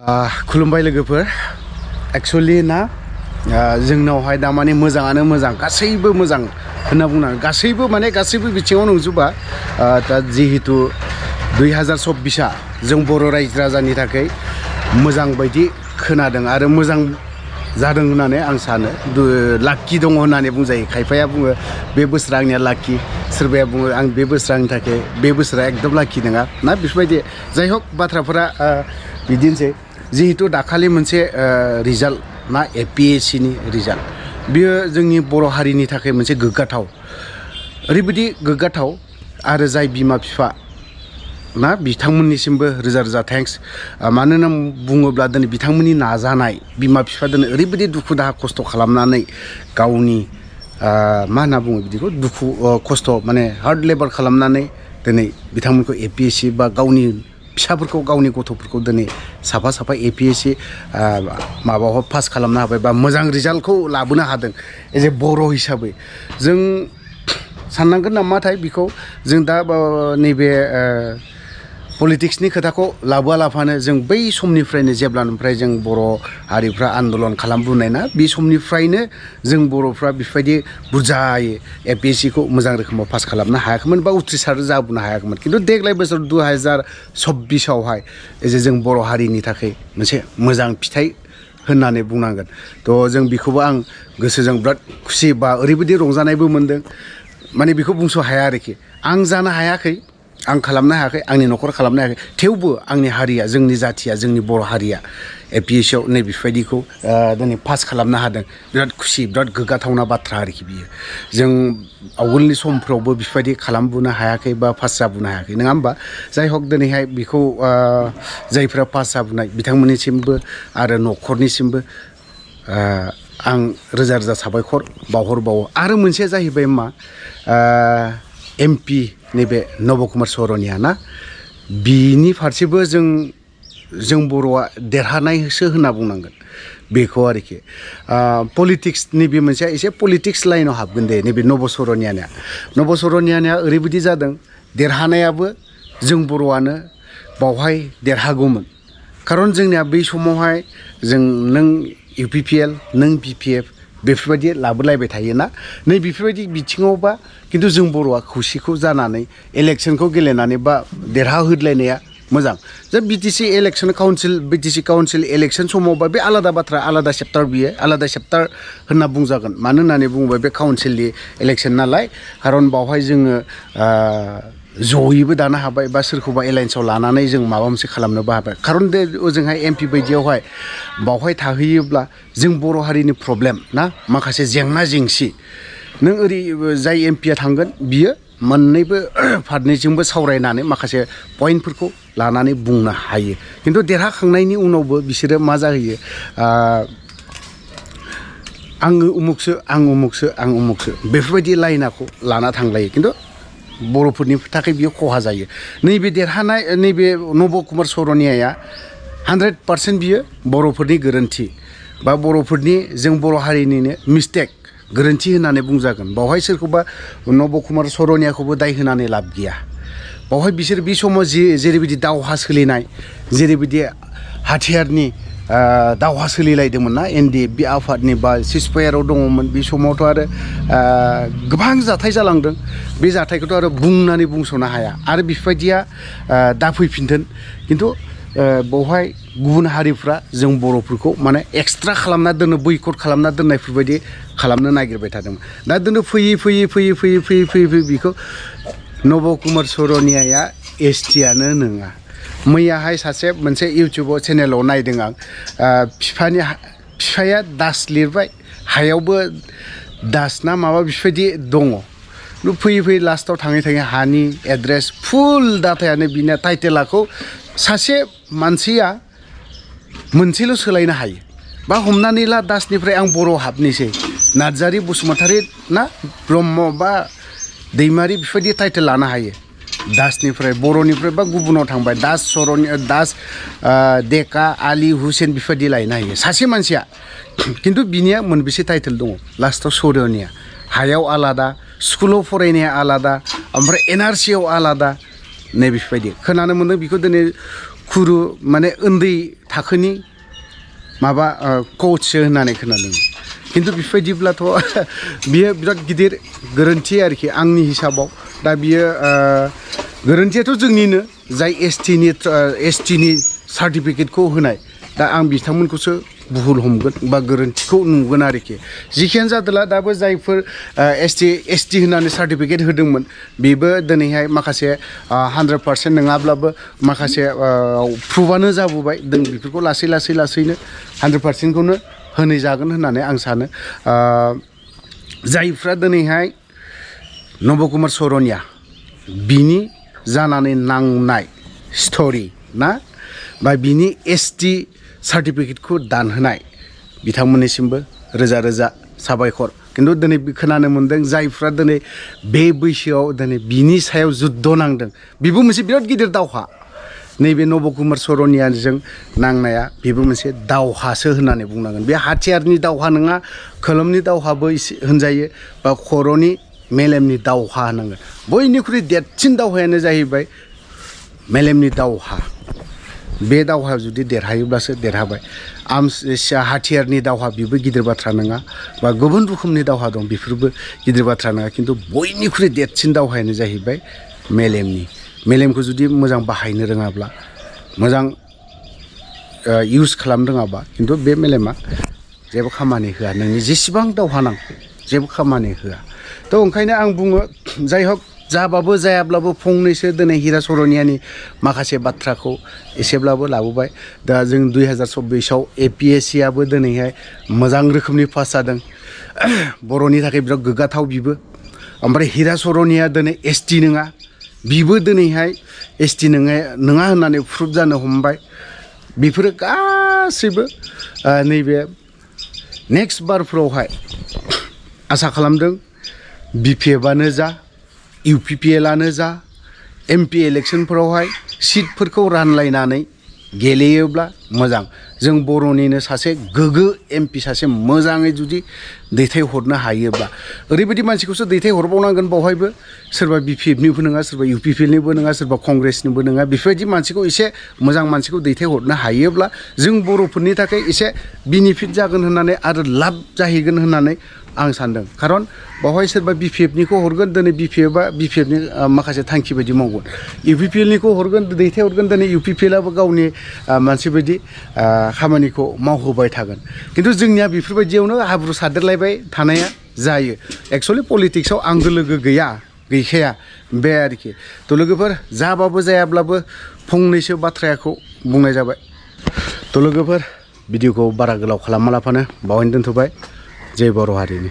खुलुमबाय लोगोफोर एक्चुअली ना जोंनावहाय दा माने मोजाङानो मोजां गासैबो मोजां होनना बुंनांगोन गासैबो बिथिङाव नंजोबा दा जिहेतु 2024 जों बर' रायजो राजानि थाखाय मोजां बायदि खोनादों आरो मोजां जादों होननानै आं सानो लाक्कि दङ होननानै बुंजायो खायफाया बुङो बे बोसोरा आंनिया लाक्कि सोरबाया बुङो आं बे बोसोरा आंनि थाखाय बे बोसोरा एकदम लाक्कि नङा ना बेफोरबायदि जाय हक बाथ्राफोरा बिदिनोसै जिहेतु दाखालि मोनसे रिजाल्ट ना APSC नि रिजाल्ट बियो जोंनि बर' हारिनि थाखाय मोनसे गोग्गाथाव ओरैबायदि गोग्गाथाव आरो जाय बिमा बिफा ना बिथांमोननिसिमबो रोजा रोजा थेंक्स मानोना बुङोब्ला दिनै बिथांमोननि नाजानाय बिमा बिफा दिनै ओरैबायदि दुखु दाहा खस्थ' खालामनानै गावनि मा होनना बुङो बिदिखौ दुखु खस्थ' माने हार्ड लेबार खालामनानै दिनै बिथांमोनखौ APSC बा गावनि फिसाफोरखौ गावनि गथ'फोरखौ दिनै साफा APSC माबायाव पास खालामनो हाबाय बा मोजां रिजाल्टखौ लाबोनो हादों एज ए बर' हिसाबै जों साननांगोन नामाथाय बिखौ जों दा नैबे पलिटिक्सनि खोथाखौ लाबोआलाफानो जों बै समनिफ्रायनो जेब्लानिफ्राय जों बर' हारिफ्रा आन्दलन खालामबोनाय ना बे समनिफ्रायनो जों बर'फ्रा बेफोरबायदि बुरजायै APSC खौ मोजां रोखोमाव पास खालामनो हायाखैमोन बा उथ्रिसार जाबोनो हायाखैमोन खिन्थु देग्लाय बोसोर 2026 आवहाय एजे जों बर' हारिनि थाखाय मोनसे मोजां फिथाइ होननानै बुंनांगोन थ' जों बेखौबो आं गोसोजों बिराद खुसि बा ओरैबायदि रंजानायबो मोनदों माने बेखौ बुंस' हाया आरोखि आं जानो हायाखै आं खालामनो हायाखै आंनि न'खर खालामनो हायाखै थेवबो आंनि हारिया जोंनि जाथिया जोंनि बर' हारिया APSC आव नैबेफोरबायदिखौ दिनै पास खालामनो हादों बिराद खुसि बिराद गोग्गाथावना बाथ्रा आरोखि बियो जों आवगोलनि समफ्रावबो बेफोरबायदि खालामबोनो हायाखै बा पास जाबोनो हायाखै नङा होमबा जाय हक दिनैहाय बेखौ जायफ्रा पास जाबोनाय बिथांमोननिसिमबो आरो न'खरनिसिमबो आं रोजा रोजा साबायखर बावहरबावो आरो मोनसेया जाहैबाय मा MP नैबे नब कुमार सरनिया ना बिनि फारसेबो जों बर'आ देरहानायसो होनना बुंनांगोन बेखौ आरोखि पलिटिक्स नैबे मोनसेया एसे पलिटिक्स लाइनाव हाबगोन दे नैबे नब सरनियानिया ओरैबायदि जादों देरहानायाबो जों बर'आनो बावहाय देरहागौमोन खारन जोंनिया बै समावहाय जों नों UPPL नों BPF बेफोरबायदि लाबोलायबाय थायोना नै बेफोरबायदि बिथिङावबा खिन्थु जों बर'आ खौसेखौ जानानै इलेक्सनखौ गेलेनानै बा देरहाहोलायनाया मोजां जे BTC काउन्सिल इलेक्सन समावबा बे आलादा बाथ्रा आलादा चेप्टार बियो आलादा चेप्टार होनना बुंजागोन मानो होननानै बुङोबा बे काउन्सिलनि इलेक्सन नालाय खारन बावहाय जोङो जयैबो दानो हाबाय बा सोरखौबा एलायन्सआव लानानै जों माबा मोनसे खालामनोबो हाबाय खारन दे ओजोंहाय MP बायदियावहाय बावहाय थाहैयोब्ला जों बर' हारिनि प्रब्लेम ना माखासे जेंना जेंसि नों ओरै जाय MP आ थांगोन बियो मोननैबो फारनैजोंबो सावरायनानै माखासे पइन्टफोरखौ लानानै बुंनो हायो खिन्थु देरहाखांनायनि उनावबो बिसोरो मा जाहैयो आङो उमुकसो बेफोरबायदि लाइनखौ लाना थांलायो खिन्थु बर'फोरनि थाखाय बियो खहा जायो नैबे देरहानाय नैबे नब कुमार सरनियाया 100% बियो बर'फोरनि गोरोन्थि बा बर'फोरनि जों बर' हारिनिनो मिस्टेक गोरोन्थि होननानै बुंजागोन बावहाय सोरखौबा नब कुमार सरनियाखौबो दाय होनानै लाब गैया बावहाय बिसोर बे समाव जेरैबायदि दावहा सोलिनाय जेरैबायदि हाथियारनि दावहा सोलिलायदोंमोन ना NDF आफादनि बा सिजफायाराव दङमोन बे समावथ' आरो गोबां जाथाय जालांदों बे जाथायखौथ' आरो बुंनानै बुंस'नो हाया आरो बेफोरबायदिया दाफैफिनथों खिन्थु बावहाय गुबुन हारिफ्रा जों बर'फोरखौ माने एक्सट्रा खालामना दोनो बैकट खालामना दोननायफोरबायदि खालामनो नागिरबाय थादोंमोन दा दोनो फैयै बेखौ नब कुमार सरनियाया ST आनो नङा मैयाहाय सासे मोनसे इउटुबाव चेनेलाव नायदों आं बिफाया दास लिरबाय हायावबो दास ना माबा बेफोरबायदि दङ फैयै लास्टाव थाङै हानि एड्रेस फुल डाटायानो बिना टाइटेलाखौ सासे मानसिया मोनसेल' सोलायनो हायो बा हमनानै ला दासनिफ्राय आं बर' हाबनोसै नार्जारि बसुमतारी ना ब्रह्म बा दैमारि बेफोरबायदि टाइटेल लानो हायो दासनिफ्राय बर'निफ्राय बा गुबुनाव थांबाय दास डेका आली हुसेन बेफोरबायदि लायनो हायो सासे मानसिया खिन्थु बिनिया मोनबेसे टाइटेल दङ लास्टाव सरनिया हायाव आलादा स्कुलाव फरायनाया आलादा ओमफ्राय NRC आव आलादा नै बेफोरबायदि खोनानो मोन्दों बेखौ दिनै खुरु माने उन्दै थाखोनि माबा कचसो होननानै खोनादों खिन्थु बेबायदिब्लाथ' बियो बिराद गिदिर गोरोन्थि आरोखि आंनि हिसाबाव दा बियो गोरोन्थियाथ' जोंनिनो जाय एसटिनि सार्टिफिकेटखौ होनाय दा आं बिथांमोनखौसो भुल हमगोन बा गोरोन्थिखौ नुगोन आरोखि जिखियानो जादोला दाबो जायफोर एसटि होननानै सार्टिफिकेट होदोंमोन बेबो दिनैहाय माखासे 100% नङाब्लाबो माखासे प्रुफानो जाबोबाय जों बेफोरखौ लासैनो 100%खौनो होनाय जागोन होननानै आं सानो जायफ्रा दिनैहाय नब कुमार सरनिया बिनि जानानै नांनाय स्ट'रि ना बा बिनि एसटि सार्टिफिकेटखौ दानहोनाय बिथांमोननिसिमबो रोजा रोजा साबायखर खिन्थु दिनै खोनानो मोन्दों जायफ्रा दिनै बे बैसोआव दिनै बिनि सायाव जुद्ध नांदों बेबो मोनसे बिराद गिदिर दावहा नैबे नब कुमार सरनियाजों नांनाया बेबो मोनसे दावहासो होननानै बुंनांगोन बे हाथियारनि दावहा नङा खोलोमनि दावहाबो होनजायो बा खर'नि मेलेमनि दावहा होनांगोन बयनिख्रुइ देरसिन दावहायानो जाहैबाय मेलेमनि दावहा बे दावहायाव जुदि देरहायोब्लासो देरहाबाय हाथियारनि दावहा बेबो गिदिर बाथ्रा नङा बा गुबुन रोखोमनि दावहा दं बेफोरबो गिदिर बाथ्रा नङा खिन्थु बयनिख्रुइ देरसिन दावहायानो जाहैबाय मेलेमखौ जुदि मोजां बाहायनो रोङाब्ला मोजां इउज खालामनो रोङाबा खिन्थु बे मेलेमा जेबो खामानि होआ नोंनि जेसेबां दावहा नां जेबो खामानि होआ थ' ओंखायनो आं बुङो जाय हक जाबाबो जायाब्लाबो फंनैसो दिनै हिरा सरनियानि माखासे बाथ्राखौ एसेब्लाबो लाबोबाय दा जों 2024आव APSCआबो दिनैहाय मोजां रोखोमनि पास जादों बर'नि थाखाय बिराद गोग्गाथाव बिबो ओमफ्राय हिरा सरनिया दिनै एसटि नङा बिबो दिनैहाय एसटि नङा होननानै प्रुफ जानो हमबाय बेफोरो गासैबो नैबे नेक्स्ट बारफोरावहाय आसा खालामदों BPFआनो जा UPPLआनो जा MP इलेक्सनफोरावहाय सिटफोरखौ रानलायनानै गेलेयोब्ला मोजां जों बर'निनो सासे गोग्गो MP सासे मोजाङै जुदि दैथायहरनो हायोब्ला ओरैबायदि मानसिखौसो दैथायहरबावनांगोन बावहायबो सोरबा BPFनिबो नङा सोरबा UPPLनिबो नङा सोरबा कंग्रेसनिबो नङा बेफोरबायदि मानसिखौ एसे मोजां मानसिखौ दैथायहरनो हायोब्ला जों बर'फोरनि थाखाय एसे बेनिफिट जागोन होननानै आरो लाब जाहैगोन होननानै आं सानदों खारन बावहाय सोरबा BPFनिखौ हरगोन दिनै BPFनि माखासे थांखि बायदि मावगोन UPPLनिखौ हरगोन दैथायहरगोन दिनै UPPLआबो गावनि मानसि बायदि खामानिखौ मावहोबाय थागोन खिन्थु जोंनिया बेफोरबायदियावनो हाब्रु सादेरलायबाय थानाया जायो एक्सुवेलि पलिटिक्सआव आंगो लोगो गैखाया बे आरोखि थ' लोगोफोर जाबाबो जायाब्लाबो फंनैसो बाथ्राखौ बुंनाय जाबाय थ' लोगोफोर भिडिअखौ बारा गोलाव खालामालाफानो बावैनो दोनथ'बाय जय बर' हारिनि